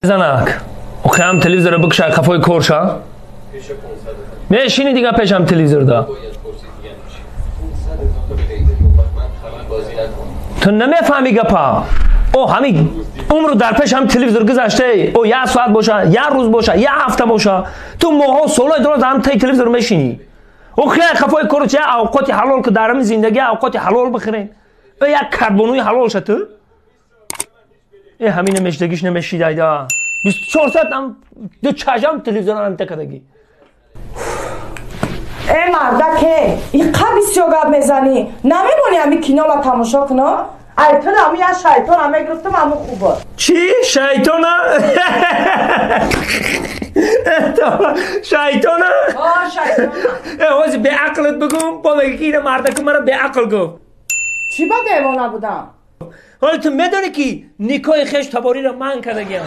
Занак, охи ҳам телевизорро бикша, қафои корша мешини, дига пешам телевизор да. Ту намефаҳми гапа. О ҳами умру дар пеш ҳам телевизор гузаште. О як соат боша, як рӯз боша, як ҳафта боша, ту моҳҳо, солҳои дороз ҳам таи телевизор мешинӣ. Охи қафои кору чи авқоти ҳалол ки дар ҳамин зиндагӣ авқоти ҳалол бихӯрем. Э як карбонуи ҳалол ша ту. Э ҳамин намешидагиш намешидайда. 24 соат ҳам ду чашам телевизор ҳам такадагӣ. Э мардаке, иқа бисёр гап мезанӣ. Намемонӣ ҳами кинома тамошо кунам? Ай ту ҳами я шайтона мегирифтам, ҳаму хуб буд. Чӣ? Шайтона? Шайтона? Шайтона. Э ҳози беақлат бигӯм, бо меги ки ина мардаку мара беақл гуфт. Чӣ ба девона будам? Ҳоло ту медонӣ, ки никоҳи хеш табориро ман кардагиам.